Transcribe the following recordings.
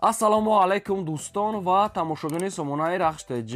Ассалому алайкум, дӯстон ва тамошобинони сомонаи Рахш ТЖ.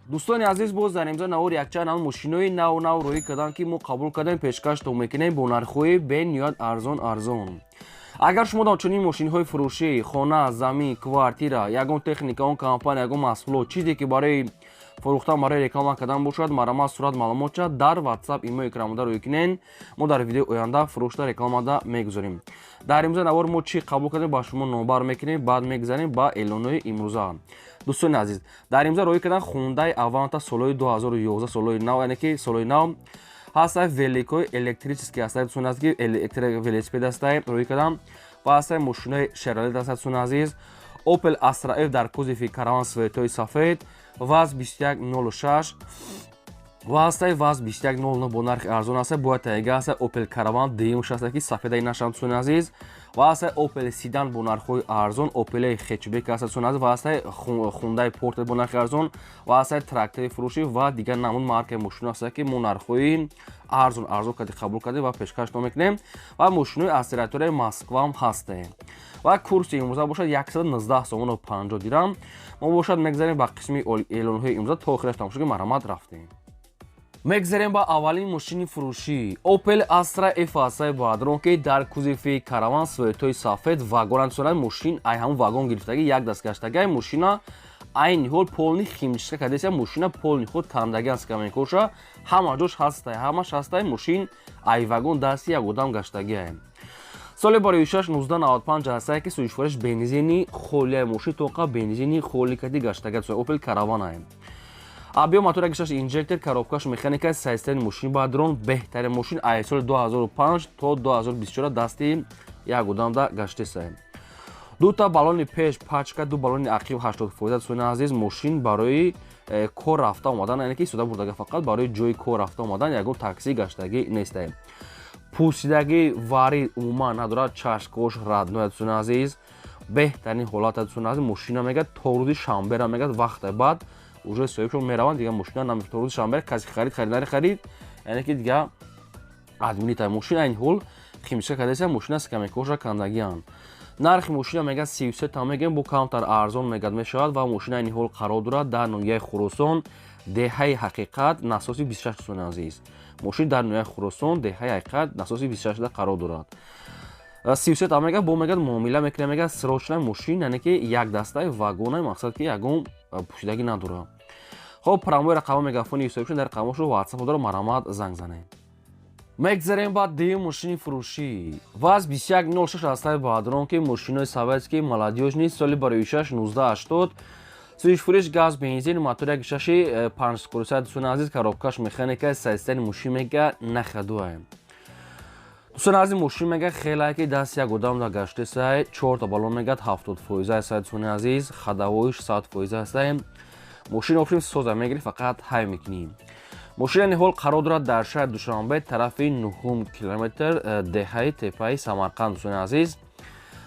Дӯстони азиз, боз дар имзо навори якчанд нав мошинои нав нав рӯӣ карданд, ки мо қабул кардем, пешкаштон мекунем бо нархҳои бениҳоят арзон арзон. Агар шумо дар чунин мошинҳои фурӯшӣ, хона, замин, квартира, ягон техника, он компания, ягон маҳсулот, чизе ки барои фурӯхтан, барои реклама кардан бошад, марҳамат, сурат, маълумотча дар WhatsApp, имо, экранмода рӯй кунен. Мо дар видеои оянда фурӯшта, рекламада мегузорем. Дар имрӯза навор мо чӣ қабул кардем, ба шумо номбар мекунем, баъд мегузарем ба эълонҳои имрӯза. Дӯстони азиз, дар имрӯза рӯй кардан Хундай Аванта солҳои 2011, солҳои нав, яъне ки солҳои нав ҳастай, великои электрический ҳастай, дӯстони азиз, ки велосипед ҳастай, рӯй кардам ва ҳастай мошинои Шевролет ҳастай. Дӯстони азиз, Opel Astra F дар кузови Караван, цветои сафед, ВАЗ 2106 ва ҳастай ВАЗ 2109 бо нархи арзон ҳастай, бояд таҳига ҳастай. Opel Караван дуюмш ҳастай, ки сафедаи нашам, дӯстони азиз, ва ҳастай Opel Седан бо нархҳои арзон, Opel хэтчбек ҳастай, дӯстони азиз, ва ҳастай Хундай Портер бо нархи арзон, ва ҳастай трактори фурӯшӣ ва дигар намуд маркаи мошино ҳастай, ки мо нархҳои арзон арзон карди қабул кардем ва пешкаштон мекунем. Ва мошинои аз территорияи Москваам ҳастем. Ва курси имрӯза бошад 119 сомону 50 дирам. Мо бошад мегзарем ба қисми эълонҳои имрӯза. То охираш тамошо кунед, марҳамат. Рафтем, мегзарем ба аввалин мошини фурӯшӣ. Opel Astra F ҳастаи бадрон, ки дар кузови Караван, цветои сафед, вагон ансонад. Мошин ай ҳамун вагон гирифтаги, як даст гаштаги. Мошина айни ҳол полный химчистка кардеся, мошина полный худ кандагиан, скамейкоша ҳама ҷош ҳастай, ҳамаш ҳастай. Мошин ай вагон дасти як одам гаштагиае. Соли барои 1995 ҳастае, ки сӯзишвориш бензини холия. Мошин тоқа бензини холи кади гаштага. Opel Караванае. Объём мотор гишаш инжектор, коробкаш механика, состояние мошин бадрон беҳтарин. Мошин ай соли 2005 то 2024 дасти як одамда гаштесае. Дута баллони пеш пачка, ду баллони ақиб 80%. Дӯстони азиз, мошин барои кор рафта омадан, яъне ки истода бурдага, фақат барои ҷои кор рафта омадан, ягон такси гаштагӣ нестае. Пусидагӣ вари умуман надорад, чашкош родной. Дӯстони азиз, беҳтарин ҳолат. Дӯстони азиз, мошина мегӯяд, то рӯзи шанбера мегӯяд вақте, баъд уже соҳибшон мераванд, дигар мошина наме. То рӯзи шанбера касе харид, харидари харид, яъне ки дигар админита. Мошина айни ҳол химчистка кардеса, мошина скамейкоша кандагианд. Нархи мошина мегӯяд 33 та мегӯем, бо камтар арзон мегӯяд мешавад. Ва мошина айни ҳол қарор дорад дар ноҳияи Хуросон, деҳаи Ҳақиқат, насоси 26. Дӯстони азиз, мошин дар ноҳияи Хуросон, деҳаи Ҳақиқат, насоси 26 қарор дорад. 33 та мегӯяд, бо мегӯяд муомила мекунем, мегӯяд срочная. Мошин, яъне ки як дастаи вагонай, мақсад ки ягон пӯшидагӣ надорад. Хоб, прямой рақамҳо мегафони ҳисобшон дар рақамҳошо WhatsApp дора, марҳамат, занг занед. Мегзарем ба дуюм мошини фурӯшӣ. ВАЗ 2106 ҳастаи баъдрон, ки мошинои советский, молодёжный, соли барои 6 1980, сӯзишфурӯш газ, бензин, мотор як шаши панҷ скоростя. Дӯстони азиз, коробкаш механика, состояние мошин мега нахадуае. Дӯстони азиз, мошин мега хелае ки даст як одам да гаштесай. Чорта баллон мегӯяд 70% ҳастай. Дӯстони азиз, ходовоиш 100% ҳастай. Мошин общем соза мегирӣ, фақат ҳай мекунӣ. Мошин айни ҳол қарор дорад дар шаҳри Душанбе, тарафи нуҳум километр, деҳаи Тепаи Самарқанд. Дӯстони азиз,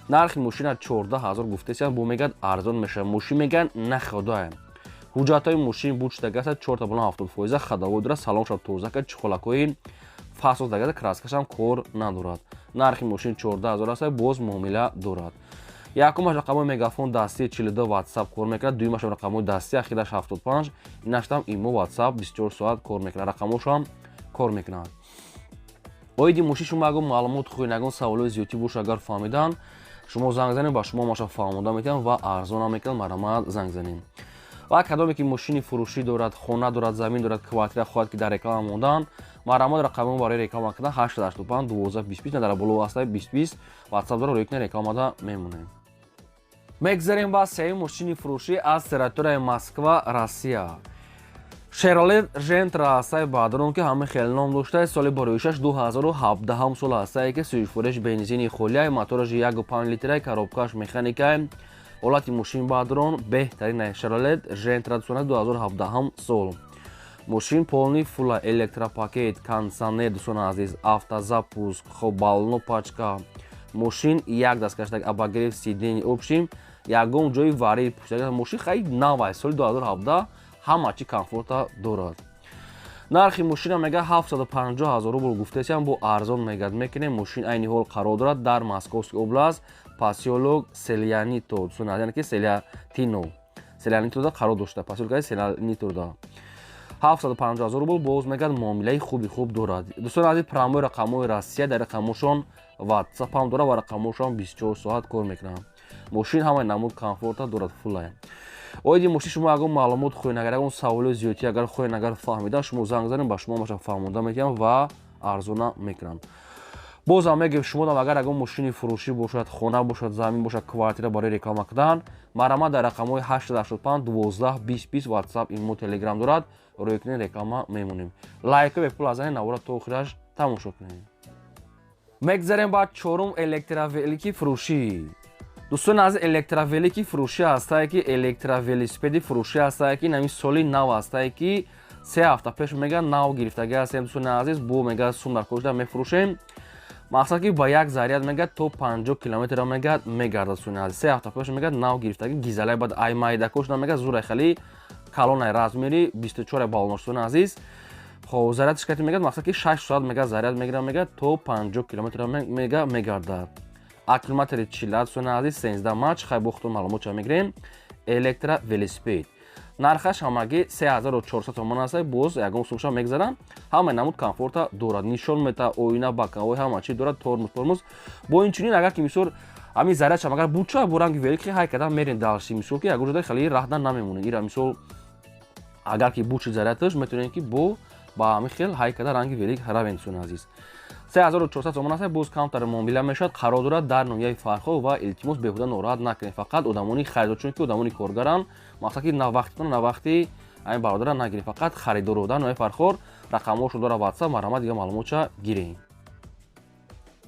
нархи мошина 14 000 гуфтесиям, бо мегӯяд арзон мешавад. Мошин мегӯяд находае. Ҳуҷҷатҳои мошин бучдага аст, чорта баллон 70%, ходовой дорад, салоншам тоза кард, чехолакҳои фасос дагада, краскашам кор надорад. Нархи мошин 14 000 аст, боз муомила дорад. Якумаш рақамҳои мегафон дастии 42, WhatsApp кор мекунад. Дуюмаш рақамҳои дастӣ, ахираш 75, инаштам имо, WhatsApp 24 соат кор мекунад, рақамҳошам кор мекунад. Оиди мошин шумо ягон маълумот хоҳед, ягон саволҳои зиёдтӣ боша, агар фаҳмидан, шумо занг занед, ба шумо маша фаҳмода метавонам ва арзонам мекунам. Марҳамат, занг занем. Ва кадоме ки мошини фурӯшӣ дорад, хона дорад, замин дорад, квартира хоҳад ки дар реклама мондан, марҳамат, рақами барои реклама кардан 885 12 20 дар боло ҳастаи 20 20 WhatsApp дора, рӯи рекламада мемонем. Мегзарем ба сеюм мошини фурӯшӣ аз территорияи Москва, Россия. Шевролет Жентра ҳастаи баъдрон, ки ҳама хел ном доштае. Соли бароишаш 2017 сол ҳастае, ки сӯзишфурӯш бензини холияй, мотораш 1,5 литрай, коробкаш механикай. Ҳолати мошин баъдрон беҳтарин. Шевролет Жентра 2017 сол. Мошин полный фулла, электропакет, кондиционер, дӯстони азиз, автозапуск, хоб, баллоно пачка. Мошин як дасткаштак, обогрев сидений, общем ягон ҷои вари пӯшида. Мошин хеле навай, соли 2017, ҳама чи комфорта дорад. Нархи мошина мега 750 000 рубл гуфтесиам, бо арзон мегад мекунем. Мошин айни ҳол қарор дорад дар Московский област. Посёлок Селянито, дӯстони азиз, яъне ки Селятино, Селянитода қарор дошта, посёлкаи Селянитода. 750 ҳазор рубл. Боз мегӯяд, муомилаи хуби хуб дорад. Дӯстони азиз, прямой рақамҳои Россия, дар рақамҳошон WhatsApp ҳам дорад ва рақамҳошон 24 соат кор мекунанд. Мошин ҳамаи намуд комфорта дорад, фулая. Оиди мошин шумо ягон маълумот хоҳед, агар ягон саволи зиёдтӣ агар хоҳед, агар фаҳмидан, шумо занг занед, ба шумо маша фаҳмонда метиҳам ва арзона мекунанд. Бозам мегӯем, шумодам агар ягон мошини фурӯшӣ бошад, хона бошад, замин бошад, квартира барои реклама кардан, марҳамат, дар рақамҳои 885 12 20 20 WhatsApp, имо, Telegram дорад, рӯй кунед, реклама мемонем. Лайка бепул азани, навора то охираш тамошо кунед. Мегзарем ба чорум электровелики фурӯшӣ. Дӯстони азиз, электровелики фурӯшӣ ҳастае, ки электровелосипеди фурӯшӣ ҳастае, ки нами соли нав ҳастае, ки 3 ҳафта пеш мега нав гирифтагӣ ҳастем. Дӯстони азиз, бо мега сум дар кошта мефурӯшем. Мақсад, ки ба як заряд мега то 50 километр мега мегардад. Дӯстони азиз, 3 ҳафта пеш мега нав гирифтагӣ, гизалай бад ай майдакош мега зурай, хали калонай, размери 24 баллонош. Дӯстони азиз, хоб, зарядш кати мегад, мақсад, ки 6 соат мега заряд мегирад, мега то 50 километр мега мегардад. Аккумулятори 40, дӯстони азиз, 13 мач. Хай, бо худтон маълумотча мегирем. Электровелосипед нархаш ҳамагӣ 3400 сомон аст. Боз ягон сумша мегзарам. Ҳамаи намуд комфорта дорад, нишон мета, оина, боковой, ҳама чи дорад, тормоз, тормоз. Бо инчунин, агар ки мисол ҳамин зарядшам агар буча, бо ранги велики ҳай кадан мерен дальше, мисол, ки ягон ҷода хеле раҳдан намемонед. Ира, мисол, агар ки бучи зарядаш, метавонед, ки бо ба ҳамин хел ҳай када ранги велик равен. Дӯстони азиз, 3400 сомон аст, боз камтар муомила мешавад. Қарор дорад дар ноҳияи Фархор. Ва илтимос, беҳуда нороҳат накунед, фақат одамони харидор, чунки одамони коргаранд. Мақсад, ки на вақтитон, на вақти ҳамин бародара нагиред, фақат харидоро. Дар ноҳияи Фархор рақамҳошон дора WhatsApp, марҳамат, дига маълумотча гирем.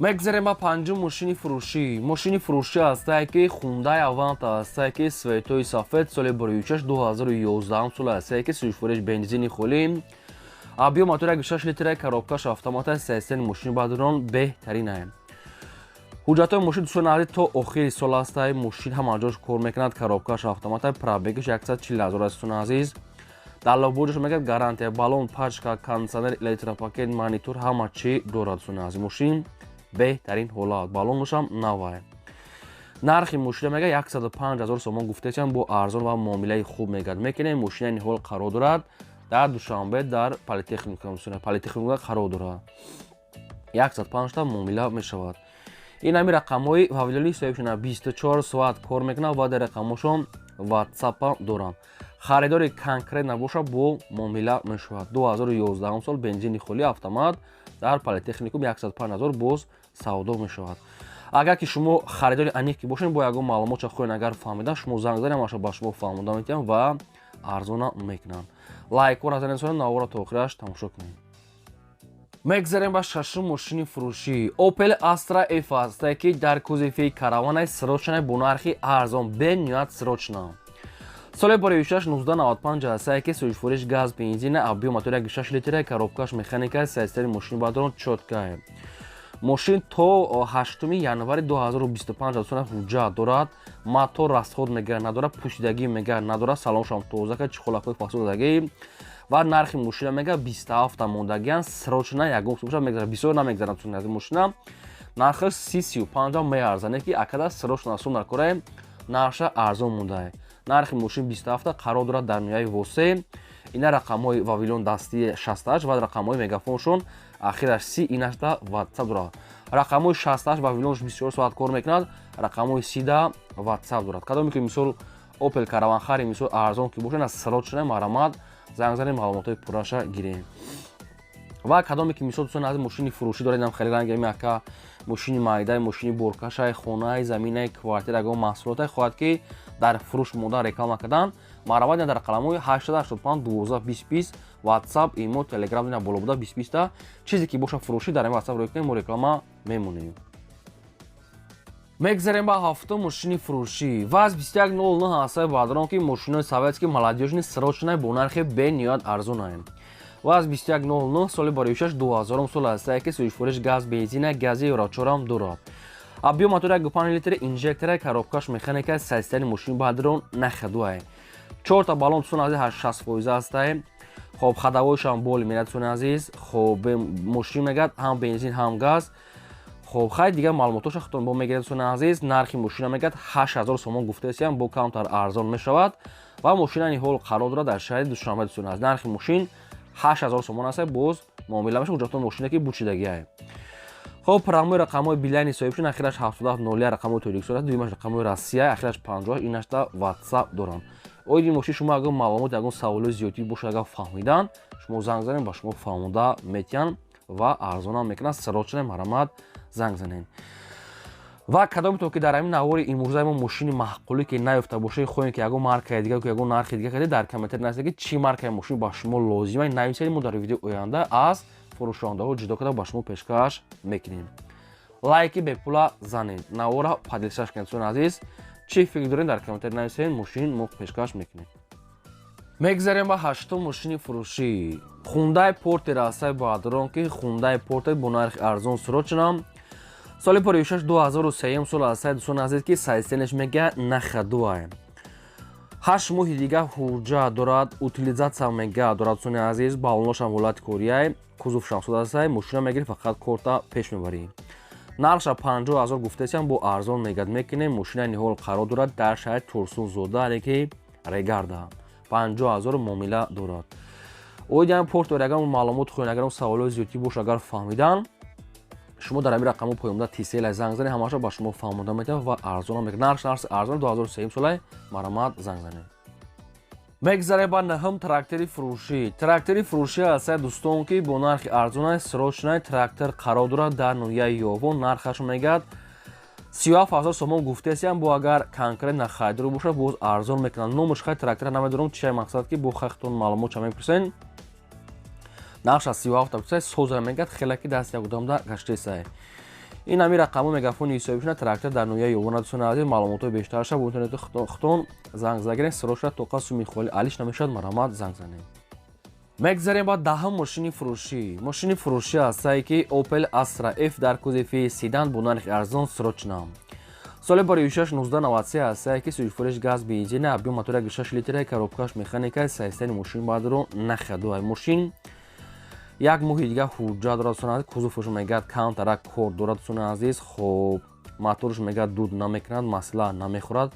Мегзарем ба панҷум мошини фурӯшӣ. Мошини фурӯшӣ ҳастае, ки Хундай Аванта ҳастае, ки цветои сафед, соли 2006, 2011 сол ҳастае, ки сӯзишвориш бензини холӣ, объём мотор 1,6 литра, коробкаш автомата, системи мошини бадрон беҳтаринае. Ҳуҷҷатҳои мошин, дӯстони азиз, то охири сол ҳастае. Мошин ҳама ҷош кор мекунад, коробкаш автомата, пробегаш 140 ҳазор аст. Дӯстони азиз, дар лобоҷош мегӯяд гарантия, баллон, пачка, кондитсионер, электропакет, монитор, ҳама чӣ дорад. Дӯстони азиз, мошин беҳтарин ҳолат, баллонашам навае. Нархи мошина мега 105 ҳазор сомон гуфтесиам, бо арзон ва муомилаи хуб мегӯяд мекунем. Мошина ниҳол қарор дорад дар Душанбе, дар Политехника, Политехника қарор дорад. 105 та муомила мешавад. Ин ҳами рақамҳои Вавилони соҳибшона, 24 соат кор мекунад ва дар рақамҳошон WhatsApp доранд. Харидори конкрет набошад, бо муомила мешавад. 2011 сол, бензини холӣ, автомат, дар Политехникум 105 ҳазор боз савдо мешавад. Агар ки шумо харидори аниқ ки бошед, бо ягон маълумотча хоҳед агар фаҳмидан, шумо занг занед, маша ба шумо фаҳмонда метиҳам ва арзона мекунам. Лайкҳоро занед, навора то охираш тамошо кунед. Мегзарем ба шашум мошини фурӯшӣ. Opel Astra F ҳастае, ки дар кузови караванай, срочная, бо нархи арзон, бениҳоят срочно. Соли 2006, 1995 ҳастае, ки сӯзишвориш газ, бензина, объём мотор 1,6 литра, коробкаш механика, системи мошини бадрон чёткая. Мошин то 8 январи 2025 асона ҳуҷҷат дорад. Мотор расход мега надорад, пӯшидагӣ мега надорад, салоншам тоза, ка чехолакҳои фасодагӣ. Ва нархи мошина мега 27 мондагиан, срочно, ягон сумша мегзарад, бисёр намегзарад. Аз мошина нархаш 30-35 меарзане, ки акада срочно сум дар кораe, нархша арзон мондае. Нархи мошин 27. Қарор дорад дар ноҳияи Восе. Ина рақамҳои Вавилон дастии 68 ва рақамҳои мегафоншон ахираш 30, инашда WhatsApp дорад. Рақамҳои 68 Вавилонш 24 соат кор мекунад, рақамҳои 30 WhatsApp дорад. Кадоме ки, мисол, Опел караванхари, мисол, арзон ки бошад, аз срочно марҳамат, занг занед, маълумотҳои пурраша гирем. Ва кадоме ки, мисол, дӯстони азиз, мошини фурӯшӣ доред, ам хеле ранги ака, мошини майдаи, мошини боркашай, хонаи, заминаи, квартира, ягон маҳсулоте хоҳад, ки дар фурӯш мондан, реклама кардан, марҳамат, дар қаламҳои 885 12 20 20 WhatsApp, имо, Telegram ина боло буда, 20 20 та чизе ки боша фурӯшӣ, дар ин WhatsApp рӯй кунем, мо реклама мемонем. Мегзарем ба ҳафтум мошини фурӯшӣ. ВАЗ 2109 ҳастаи баъдрон, ки мошинои советский, молодёжный, срочная, бо нархи бениҳоят арзонаем. ВАЗ 2109, соли 2006, 2000 сол ҳастае, ки сӯзишвориш газ, бензина, гази еврочорам дорад. Объём мотор 1,5 литр, инжектора, коробкаш механика, состояни мошини баъдрон нахадуае. Чорта баллон, дӯстони азиз, 60% ҳастае. Хоб, ходовойшам бол мерад, дӯстони азиз. Хоб, мошин мегӯяд ҳам бензин, ҳам газ. Хоб, хай, дигар маълумотоша худтон бо мегиред, дӯстони азиз. Нархи мошина мегӯяд 8000 сомон гуфтаистиям, бо камтар арзон мешавад ва мошина ниҳол қарор дорад дар шаҳри Душанбе, дӯстони азиз. Нархи мошин 8000 сомон аст, боз муомила мешавад. Ҳуҷҷатҳои мошина ки бучидагиае. Хоб, рақамои рақамҳои билайни соҳибшун: ахираш 7701 рақамҳои Тоҷикистон аст, дуюмаш рақамҳои Россия, ахираш 50, инашта WhatsApp доранд. Оиди мошин шумо агар маълумот, ягон саволои зиёдӣ бошад, агар фаҳмидан, шумо занг занед, ба шумо фаҳмода метиҳанд ва арзонам мекунанд. Срочно марҳамат, занг занед. Ва кадомето ки дар ҳамин навори имрӯзаи мо мошини маъқулӣ ки наёфта бошед, хоҳем ки ягон маркаи дига, ягон нархи дига кардед, дар комментарий нависед, ки чӣ маркаи мошин ба шумо лозима, нависед. Мо дар видеои оянда аз фурӯшондаҳо ҷудо карда ба шумо пешкаш мекунем. Лайки бепула занед, навора поделиться кунед. Дӯстони азиз, чӣ фикр доред, дар комментарий нависед, мошин мо пешкаш мекунем. Мегзарем ба ҳаштум мошини фурӯшӣ. Хундай Портер астай баъдрон, ки Хундай Портер бо нархи арзон, срочно. Соли поришаш 2003 сол астай, дӯстони азиз, ки состояние ш мега на ходу ай. 8 моҳи дига ҳуҷҷат дорад, утилизация мега дорад, дӯстони азиз. Баллоношам ҳолати кориай, кузов шамсуд астай. Мошина мегирӣ, фақат корта пеш мебарӣ. Нархша 50 000 гуфтесиам, бо арзон мегад мекунем. Мошина ниҳол қарор дорад дар шаҳри Турсунзода, ки Регарда. 50 000 муомила дорад. Оидиам Портер ягон маълумот хоҳед, агар саволҳои зиёдӣ боша, агар фаҳмидан, шумо дар ҳамин рақамҳо поёнда Тиселай занг занед, ҳамаша ба шумо фаҳмонда метавад ва арзонам мекунад. Нархш нархи арзон, 2003 солай. Марҳамат, занг занед. Мегзарем ба наҳум трактори фурӯшӣ. Трактори фурӯшӣ астай, дӯстон, ки бо нархи арзонай, срочный. Трактор қарор дорад дар ноҳияи Ёвон. Нархаш мегӯяд 37 000 сомон гуфтесиям, бо агар конкретно харидор бошад, боз арзон мекунанд. Номаш хай трактора намедонам чия, мақсад ки бо хахтон маълумот ча мепурсен. Нархш аз 37 соза мегӯяд, хеле ки даст як одамда гаштесай. Ин ҳамин рақамҳо мегафони ҳисоби шуна. Трактор дар ноҳияи Ёвон, дӯстони азиз. Маълумотҳои бештарша бо интернети худтон занг загиред. Срочно, тоқа суми холи алиш намешавад. Марҳамат, занг занед. Мегзарем ба даҳум мошини фурӯшӣ. Мошини фурӯшӣ ҳастае ки Opel Astra F дар кузови седан бо нархи арзон, срочно. Соли барои 1993 ҳастае, ки сӯзишвориш газ, бензин, объём мотор 6 литра, коробка ш механика. Состояние мошин баъдро на ходу. Мошин як моҳи дига ҳуҷҷат дорад, дӯстони азиз. Кузоваш мегӯяд камтарак кор дорад, дӯстони азиз. Хоб, моторш мегӯяд дуд намекунад, масла намехӯрад.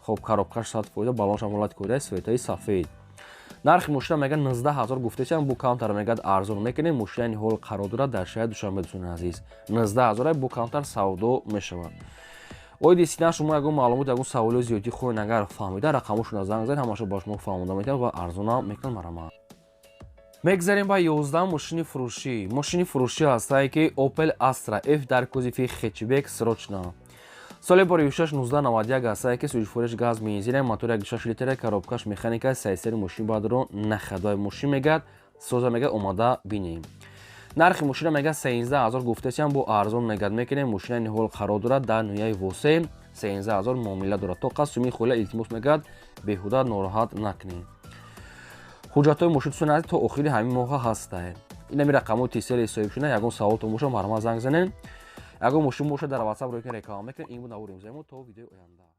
Хоб, коробка ш 100%, баллоншам ҳолати кория, цвет аи сафед. Нархи мошина мегӯяд 19 000 гуфтесиам, бу камтар мегӯяд арзон мекунем. Мошина ниҳол қарор дорад дар шаҳри Душанбе, дӯстони азиз. 19 000, бу камтар савдо мешавад. Оиди сина шумо ягон маълумот, ягон саволои зиёдӣ хоҳед, агар фаҳмида, рақамошона занг занед, ҳамаша ба шумо фаҳмонда метавад ва арзонам мекунад. Марҳамат. Мегзарем ба 11 мошини фурӯшӣ. Мошини фурӯшӣ ҳастае ки Opel Astra F дар кузови хэтчбек, срочно. Соли бори 1991 ҳастае, ки сӯзишвориш газ, бензин, мотор 6 литра, коробка ш механика. Состояние мошин баъдро на ходу. Мошин мегӯяд соза, мегӯяд омада бинем. Нархи мошина мегӯяд 13 000 гуфтесиам, бо арзон мегӯяд мекунем. Мошина ниҳол қарор дорад дар ноҳияи Восе. 13 000 муомила дорад. То қад суми хола илтимос мегӯяд, беҳуда нороҳат накунед. Ҳуҷҷатҳои мошин, дӯстони азиз, то охири ҳамин моҳа ҳастае. Ин ҳамин рақамҳои Тисели соҳиб шуда. Ягон саволтон боша, марҳамат, занг занед. Ягон мошин боша, дар WhatsApp рӯи реклама мекунем. Ин буд навори имрӯзаи мо. То видеои оянда.